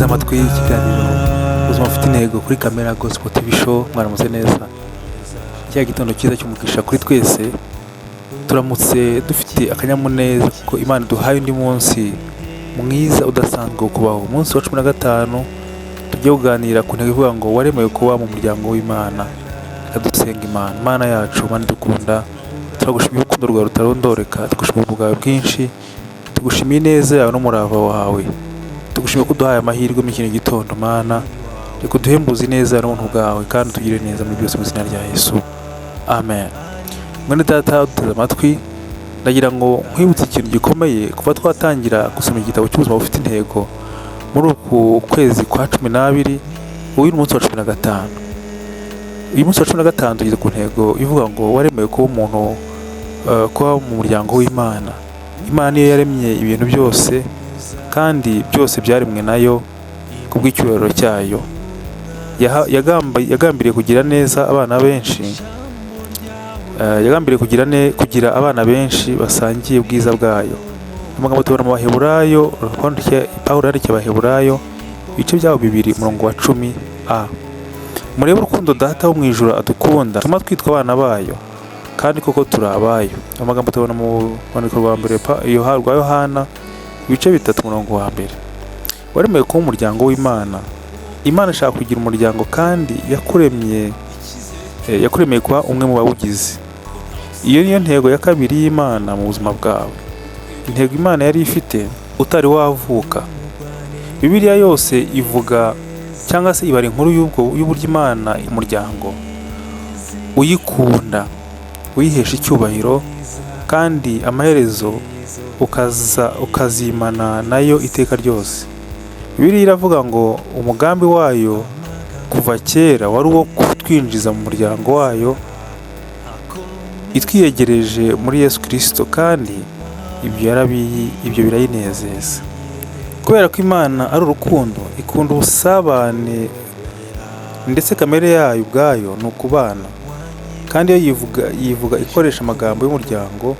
Amatwi y'ikiganiro Ubuzima Bufite Intego kuri Kamera Gospel TV Show, mwaramutse neza. Cya gitondo cyiza cy'umugisha kuri twese. Turamutse dufite akanyamuneza kuko Imana iduhaye undi munsi mwiza udasanzwe wo kubaho, umunsi wa 15. Tugiye kuganira ku ntego ivuga ngo "Waremewe kuba mu muryango w'Imana". Reka dusenga Imana. Imana yacu, Imana idukunda, turagushimiye urukundo rwawe rutarondoreka, tugushimiye ubuntu bwawe bwinshi, tugushimiye ineza yawe n'umurava wawe, tugushimiye ko uduhaye amahirwe muri kino gitondo. Mana, reka uduhembuze ineza n'ubuntu bwawe kandi utugirire neza muri byose, mu izina rya Yesu, amen. Mwene data uduteze amatwi, ndagira ngo nkwibutse ikintu gikomeye. Kuva twatangira gusoma igitabo cy'Ubuzima Bufite Intego muri uku kwezi kwa 12, uyu ni umunsi wa 15. Uyu munsi wa 15 tugeze ku ntego ivuga ngo "Waremewe kuba umuntu, kuba mu muryango w'Imana". Imana niyo yaremye ibintu byose, kandi byose byaremwe nayo ku bw'icyubahiro cyayo. Yagambiriye kugira neza abana benshi, yagambiriye kugira abana benshi basangiye ubwiza bwayo. Amagambo tubona mu Baheburayo, Pawulo yandikiye Abaheburayo, ibice byabo 2, umurongo wa 10 a: "Murebe urukundo Data wo mu ijuru adukunda, tuma twitwa abana bayo, kandi koko turi abayo". Amagambo tubona mu rwandiko rwa mbere rwa Yohana, ibice 3, umurongo wa 1. Waremewe kuba umuryango w'Imana. Imana ishaka kugira umuryango, kandi yakuremeye kuba umwe mu bawugize. Iyo niyo ntego ya kabiri y'Imana mu buzima bwawe, intego Imana yari ifite utari wavuka. Bibiliya yose ivuga cyangwa se ibara inkuru y'uburyo Imana umuryango uyikunda, uyihesha icyubahiro, kandi amaherezo ukaza ukazimana nayo iteka ryose. Bibiliya iravuga ngo umugambi wayo kuva kera wari uwo kutwinjiza mu muryango wayo itwiyegereje muri Yesu Kirisito, kandi ibyo birayinezeza. Kubera ko Imana ari urukundo, ikunda ubusabane, ndetse kamere yayo ubwayo ni ukubana. Kandi iyo yivuga ikoresha amagambo y'umuryango: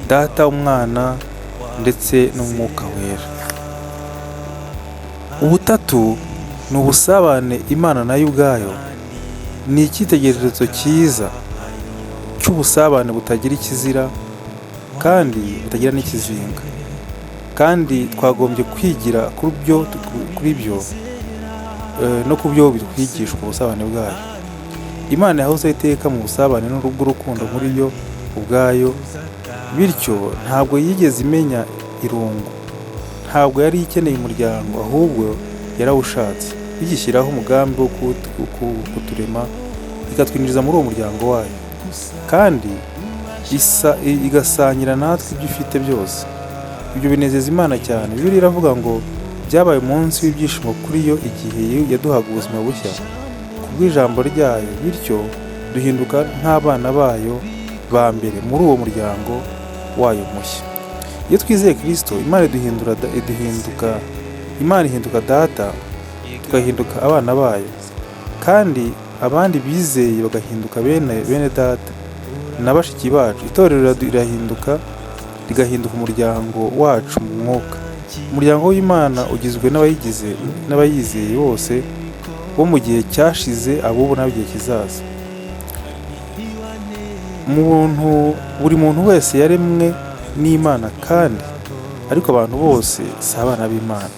Data, Umwana ndetse n'Umwuka Wera. Ubutatu ni ubusabane. Imana nayo ubwayo ni icyitegererezo cyiza cy'ubusabane butagira ikizira kandi butagira n'ikizinga, kandi twagombye kwigira kuri byo no ku byo bitwigishwa ubusabane bwayo. Imana yahozeho iteka mu busabane n'ubw'urukundo muri yo ubwayo, bityo ntabwo yigeze imenya irungu. Ntabwo yari ikeneye umuryango, ahubwo yarawushatse, bigishyiraho umugambi wo kuturema, ikatwinjiza muri uwo muryango wayo, kandi igasangira natwe ibyo ifite byose. Ibyo binezeza Imana cyane. Bibiliya iravuga ngo byabaye umunsi w'ibyishimo kuri yo igihe yaduhaga ubuzima bushya kubw'ijambo ryayo, bityo duhinduka nk'abana bayo ba mbere muri uwo muryango wayo mushya. Iyo twizeye Kirisito, Imana iduhindura iduhinduka Imana ihinduka Data, tugahinduka abana bayo, kandi abandi bizeye bagahinduka bene data na bashiki bacu. Itorero rirahinduka rigahinduka umuryango wacu mu mwuka. Umuryango w'Imana ugizwe n'abayigize n'abayizeye bose bo mu gihe cyashize, ab'ubu n'ab'igihe kizaza. Buri muntu wese yaremwe n'Imana, kandi ariko abantu bose si abana b'Imana.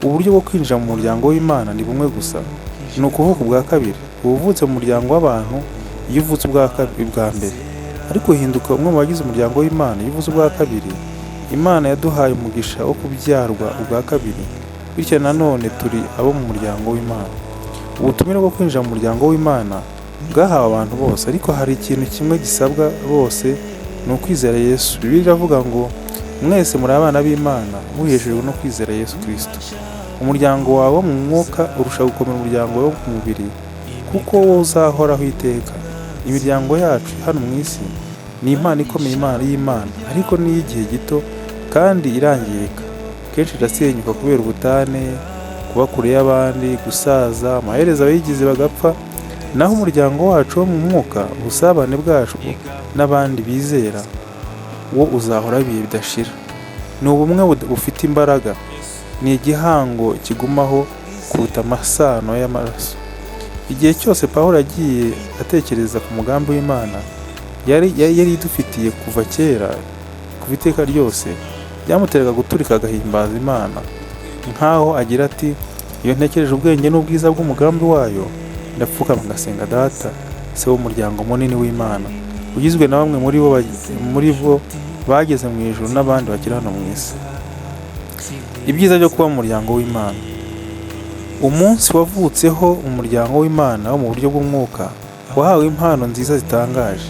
Uburyo bwo kwinjira mu muryango w'Imana ni bumwe gusa, ni ukuvuka ubwa kabiri. Uba uvutse mu muryango w'abantu iyo uvutse ubwa mbere, ariko uhinduka umwe mu bagize umuryango w'Imana iyo uvutse ubwa kabiri. Imana yaduhaye umugisha wo kubyarwa ubwa kabiri, bityo nanone turi abo mu muryango w'Imana. Ubutumire bwo kwinjira mu muryango w'Imana bwahawe abantu bose, ariko hari ikintu kimwe gisabwa bose, ni ukwizera Yesu. Bibiliya iravuga ngo "Mwese muri abana b'Imana muheshejwe no kwizera Yesu Kirisito". Umuryango wawe wo mu mwuka urusha gukomera umuryango wo ku mubiri, kuko wo uzahoraho iteka. Imiryango yacu hano mu isi ni impano ikomeye y'Imana, ariko ni iy'igihe gito kandi irangirika. Kenshi irasenyuka kubera ubutane, kuba kure y'abandi, gusaza, amaherezo abayigize bagapfa. Naho umuryango wacu wo mu mwuka, ubusabane bwacu n'abandi bizera, wo uzahoraho ibihe bidashira. Ni ubumwe bufite imbaraga. Ni igihango kigumaho kuruta amasano y'amaraso. Igihe cyose Pawulo yagiye atekereza ku mugambi w'Imana yari idufitiye kuva kera, kuva iteka ryose, byamuteraga guturika agahimbaza Imana, nk'aho agira ati: "Iyo ntekereje ubwenge n'ubwiza bw'umugambi wayo, ndapfukama ngasenga Data, Se w'umuryango munini w'Imana, ugizwe na bamwe muri bo bageze mu ijuru n'abandi bakiri hano mu isi." Ibyiza byo kuba mu muryango w'Imana. Umunsi wavutseho mu muryango w'Imana wo mu buryo bw'umwuka, wahawe impano nziza zitangaje.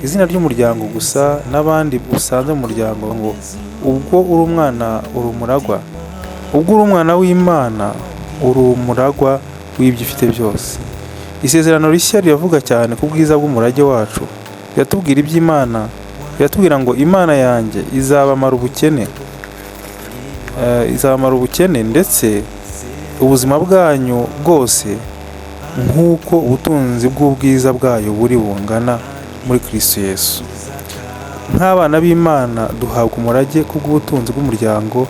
Izina ry'umuryango gusa n'abandi usanze mu muryango ngo ubwo uri umwana uri umuragwa. Ubwo uri umwana w'Imana, uri umuragwa w'ibyo ifite byose. Isezerano rishya riravuga cyane ku bwiza bw'umurage wacu. Riratubwira iby'Imana, riratubwira ngo: "Imana yanjye izabamara ubukene, izabamara ubukene ndetse ubuzima bwanyu bwose, nk'uko ubutunzi bw'ubwiza bwayo buri bungana muri Kristo Yesu." Nk'abana b'Imana duhabwa umurage kubw'ubutunzi bw'umuryango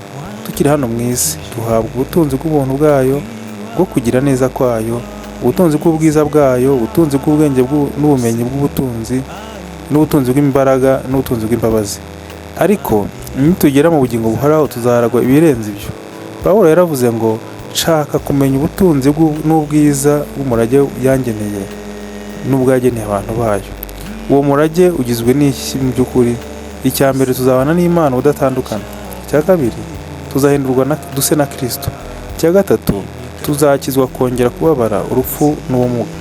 tukiri hano mu isi. Duhabwa ubutunzi bw'ubuntu bwayo, bwo kugira neza kwayo, ubutunzi bw'ubwiza bwayo, ubutunzi bw'ubwenge n'ubumenyi bw'ubutunzi, n'ubutunzi bw'imbaraga, n'ubutunzi bw'imbabazi. Ariko nitugera mu bugingo buhoraho, tuzaragwa ibirenze ibyo. Pawulo yaravuze ngo: "Nshaka kumenya ubutunzi n'ubwiza bw'umurage yangeneye n'ubwageneye abantu bayo." Uwo murage ugizwe n'iki mu by'ukuri? Icya mbere, tuzabana n'Imana udatandukana. Icya kabiri, tuzahindurwa duse na Kristo. Icya gatatu, tuzakizwa kongera kubabara urupfu n'ubumuga.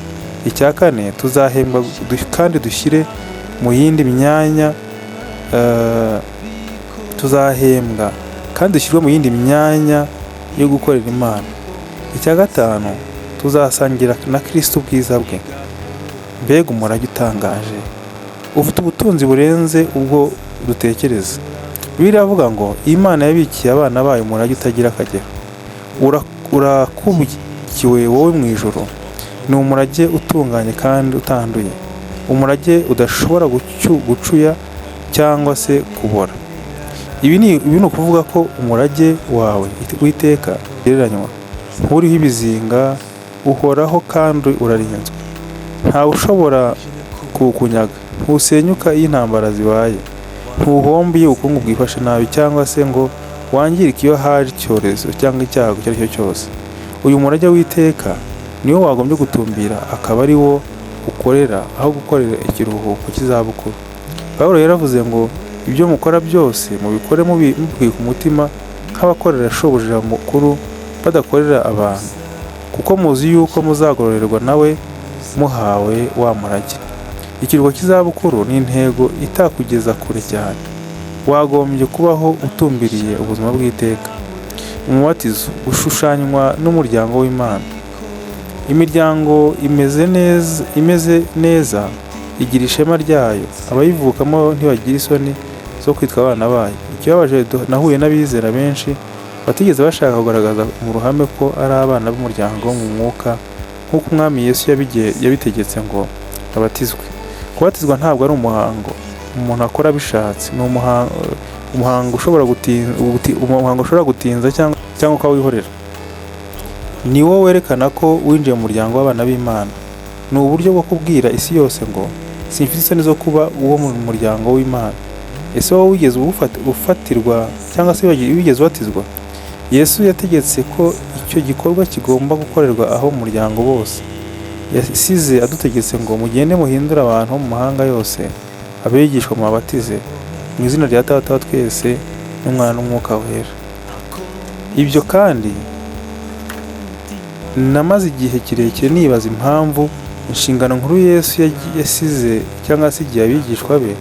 Icya kane, tuzahembwa kandi dushyire mu yindi myanya, tuzahembwa kandi dushyirwe mu yindi myanya yo gukorera Imana. Icya gatanu, tuzasangira na Kristo ubwiza bwe. Mbega umurage utangaje! Ufite ubutunzi burenze ubwo dutekereza. Bibiliya iravuga ngo Imana yabikiye abana bayo umurage utagira akagero. Urakubikiwe wowe mu ijuru. Ni umurage utunganye kandi utanduye, umurage udashobora gucuya cyangwa se kubora. Ibi ni ukuvuga ko umurage wawe w'iteka ugereranywa nturiho ibizinga, uhoraho kandi urarinzwe. Ntawe ushobora kuwukunyaga, ntusenyuka iyo intambara zibaye, ntuhomba iyo ubukungu bwifashe nabi, cyangwa se ngo wangirike iyo haje icyorezo cyangwa icyago icyo ari cyo cyose. Uyu murage w'iteka niwo wagombye gutumbira, akaba ari wo ukorera aho gukorera ikiruhuko cy'izabukuru. Pawulo yaravuze ngo: "Ibyo mukora byose mubikore mubikuye ku mutima nk'abakorera shobuja mukuru, badakorera abantu, kuko muzi yuko muzagororerwa nawe muhawe wa murage." Ikiruhuko cy'izabukuru ni intego itakugeza kure cyane. Wagombye kubaho utumbiriye ubuzima bw'iteka. Umubatizo ushushanywa n'umuryango w'Imana. Imiryango imeze neza igira ishema ryayo, abayivukamo ntibagira isoni zo kwitwa abana bayo. Ikibabaje, nahuye n'abizera benshi batigeze bashaka kugaragaza mu ruhame ko ari abana b'umuryango wo mu mwuka, nk'uko Umwami Yesu yabitegetse ngo babatizwe. Kubatizwa ntabwo ari umuhango umuntu akora abishatse, ni umuhango ushobora gutinza cyangwa ukawihorera. Ni wo werekana ko winjiye mu muryango w'abana b'Imana. Ni uburyo bwo kubwira isi yose ngo: "Simfite isoni zo kuba uwo mu muryango w'Imana." Ese wowe wigeze ufatirwa cyangwa se wigeze ubatizwa? Yesu yategetse ko icyo gikorwa kigomba gukorerwa aho mu muryango bose. Yasize adutegetse ngo: "Mugende muhindure abantu bo mu mahanga yose abigishwa, mubabatize mu izina rya Data wa twese n'Umwana n'Umwuka Wera." Ibyo kandi, namaze igihe kirekire nibaza impamvu inshingano nkuru Yesu yasize cyangwa se igihe abigishwa be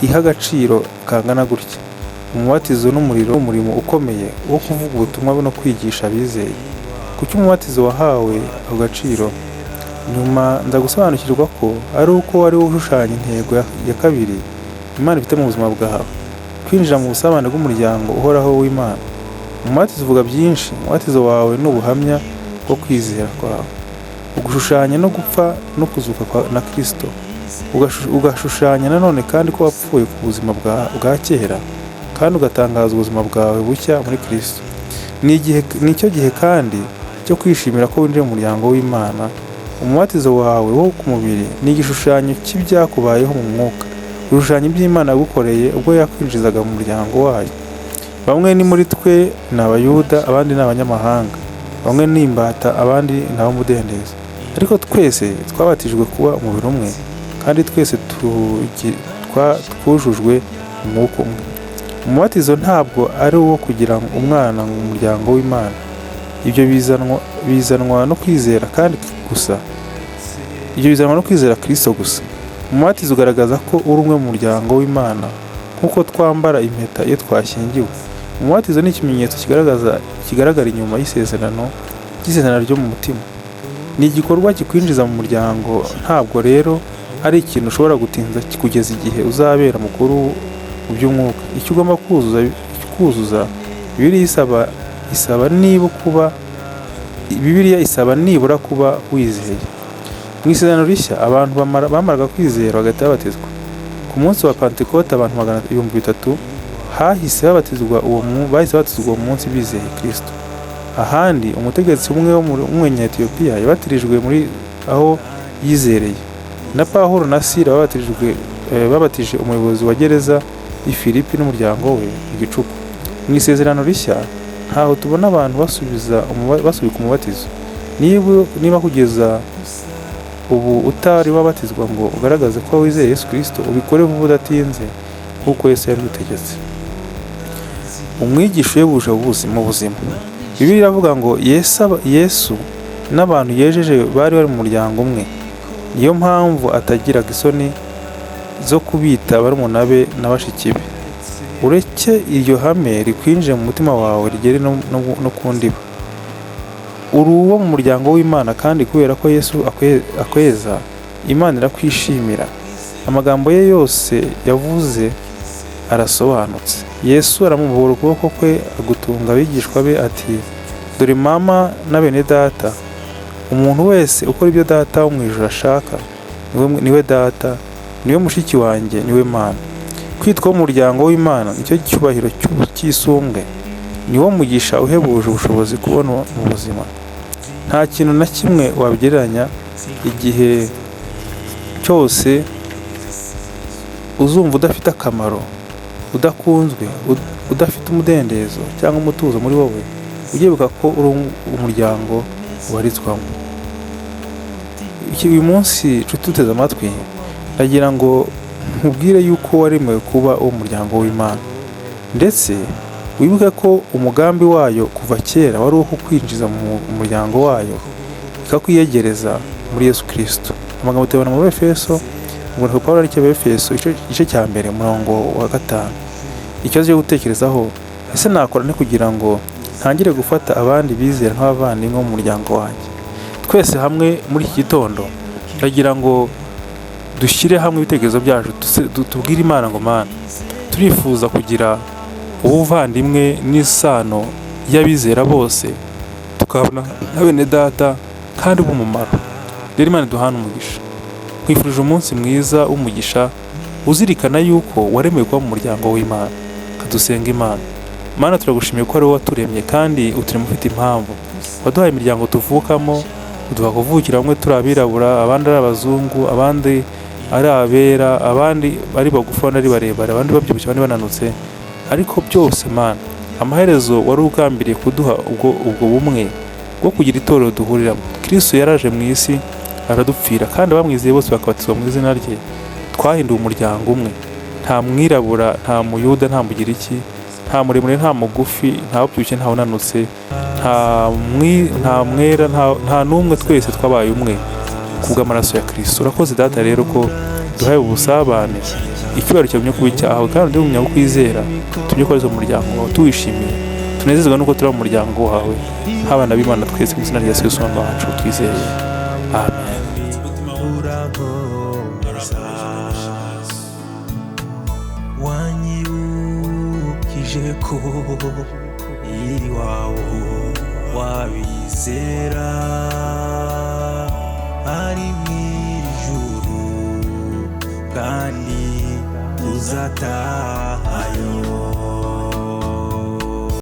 iha agaciro kangana gutya umubatizo n'umuriro, umurimo ukomeye wo kuvuga ubutumwa no kwigisha abizeye. Kuki umubatizo wahawe ako gaciro? Nyuma nza gusobanukirwa ko ari uko wari ushushanya intego ya kabiri Imana ifite mu buzima bwawe: kwinjira mu busabane bw'umuryango uhoraho w'Imana. Umubatizo uvuga byinshi. Umubatizo wawe ni ubuhamya bwo kwizera kwawe, ugushushanya no gupfa no kuzuka na Kristo. Ugashushanya nanone kandi ko wapfuye ku buzima bwa kera kandi ugatangaza ubuzima bwawe bushya muri Kristo. Ni icyo gihe kandi cyo kwishimira ko winjiye mu muryango w'Imana. Umubatizo wawe wo ku mubiri ni igishushanyo cy'ibyakubayeho mu mwuka, ibishushanyo by'Imana yagukoreye ubwo yakwinjizaga mu muryango wayo. Bamwe ni muri twe ni Abayuda, abandi ni abanyamahanga, bamwe ni imbata, abandi ni ab'umudendezo, ariko twese twabatijwe kuba umubiri umwe, kandi twese twujujwe umwuka umwe. Umubatizo ntabwo ari uwo kugira umwana mu muryango w'Imana. Ibyo bizanwa no kwizera kandi gusa. Ibyo bizanwa no kwizera Kristo gusa. Umubatizo ugaragaza ko uri umwe mu muryango w'Imana, nk'uko twambara impeta iyo twashyingiwe. Umubatizo ni ikimenyetso kigaragara inyuma y'isezerano ryo mu mutima. Ni igikorwa kikwinjiza mu muryango, ntabwo rero ari ikintu ushobora gutinza kugeza igihe uzabera mukuru mu by'umwuka. Icyo ugomba kuzuza Bibiliya isaba nibura kuba wizeye. Mu isezerano rishya abantu bamaraga kwizera bagahita babatizwa. Ku munsi wa Pentekote abantu 300,000 hahise babatizwa uwo munsi bizeye Kristo. Ahandi umutegetsi umwe w'Umunyetiyopiya yabatirijwe muri aho yizereye. Na Pawulo na Sila babatije umuyobozi wa gereza i Filipi n'umuryango we igicuku. Mu isezerano rishya ntaho tubona abantu basubika umubatizo. Niba kugeza ubu utari wabatizwa ngo ugaragaze ko wizeye Yesu Kristo, ubikore vuba udatinze nk'uko Yesu yabigutegetse. Umwigisha uhebuje mu buzima. Bibiliya iravuga ngo Yesu n'abantu yejeje bari bari mu muryango umwe. Niyo mpamvu atagiraga isoni zo kubita barumuna be na bashiki be. Ureke iryo hame rikwinjire mu mutima wawe rigere no ku ndiba. Uri uwo mu muryango w'Imana, kandi kubera ko Yesu akweza, Imana irakwishimira. Amagambo ye yose yavuze arasobanutse. Yesu aramubumbura ukuboko kwe agutunga abigishwa be ati: dore mama na bene data. Umuntu wese ukora ibyo data wo mu ijuru ashaka niwe data, niwe mushiki wanjye, niwe Mana. Kwitwa umuryango w'Imana nicyo cyubahiro cy'isumbwe, niwo mugisha uhebuje ubushobozi kubona mu buzima. Nta kintu na kimwe wabigereranya. Igihe cyose uzumva udafite akamaro, udakunzwe, udafite umudendezo cyangwa umutuzo muri wowe, ujye wibuka ko uri umuryango ubarizwamo. Uyu munsi nshuti uteze amatwi, ndagira ngo nkubwire yuko waremewe kuba uwo muryango w'Imana, ndetse wibuke ko umugambi wayo kuva kera wari uwo kukwinjiza mu muryango wayo, ikakwiyegereza muri Yesu Kristo. Amagambo tuyabona mu Efeso, ubwo Pawulo yandikiye Abefeso igice cya 1 umurongo wa 5. Ikibazo cyo gutekerezaho: ese nakora nte kugira ngo ntangire gufata abandi bizera nk'abavandimwe mu muryango wanjye? Twese hamwe muri iki gitondo ndagira ngo dushyire hamwe ibitekerezo byacu, tubwire Imana ngo Mana, turifuza kugira ubuvandimwe n'isano y'abizera bose, tukabona na bene data kandi b'umumaro. Rero Imana iduhane umugisha. Nkwifurije umunsi mwiza w'umugisha, uzirikana yuko waremewe kuba mu muryango w'Imana. Kadusenga Imana. Mana, turagushimiye ko ari wowe waturemye kandi uturema ufite impamvu. Waduhaye imiryango tuvukamo, uduha kuvukira bamwe turi abirabura, abandi ari abazungu, abandi ari abera, abandi ari bagufi, abandi ari barebare, abandi babyibushye, abandi bananutse. Ariko byose Mana, amaherezo wari ugambiriye kuduha ubwo bumwe bwo kugira itorero duhuriramo. Kristo yaraje mu isi aradupfira, kandi abamwizeye bose bakabatizwa mu izina rye. Twahinduwe umuryango umwe. Nta mwirabura, nta muyuda, nta mugiriki, nta muremure, nta mugufi, nta ubyibushye, nta unanutse, nta mwera, nta n'umwe, twese twabaye umwe kubw'amaraso ya Kristo. Urakoze Data rero ko duhaye ubusabane, icyubahiro cyagumye kuba icyawe, kandi undi munyakwizera tujye kohereza umuryango wawe tuwishimiye, tunezezwa nuko turi mu muryango wawe nk'abana b'Imana twese, mu izina rya Yesu Kristo wacu twizeye, amen. Wanyibukije ko iwawo wabizera ari mu ijuru kandi uzatahayo.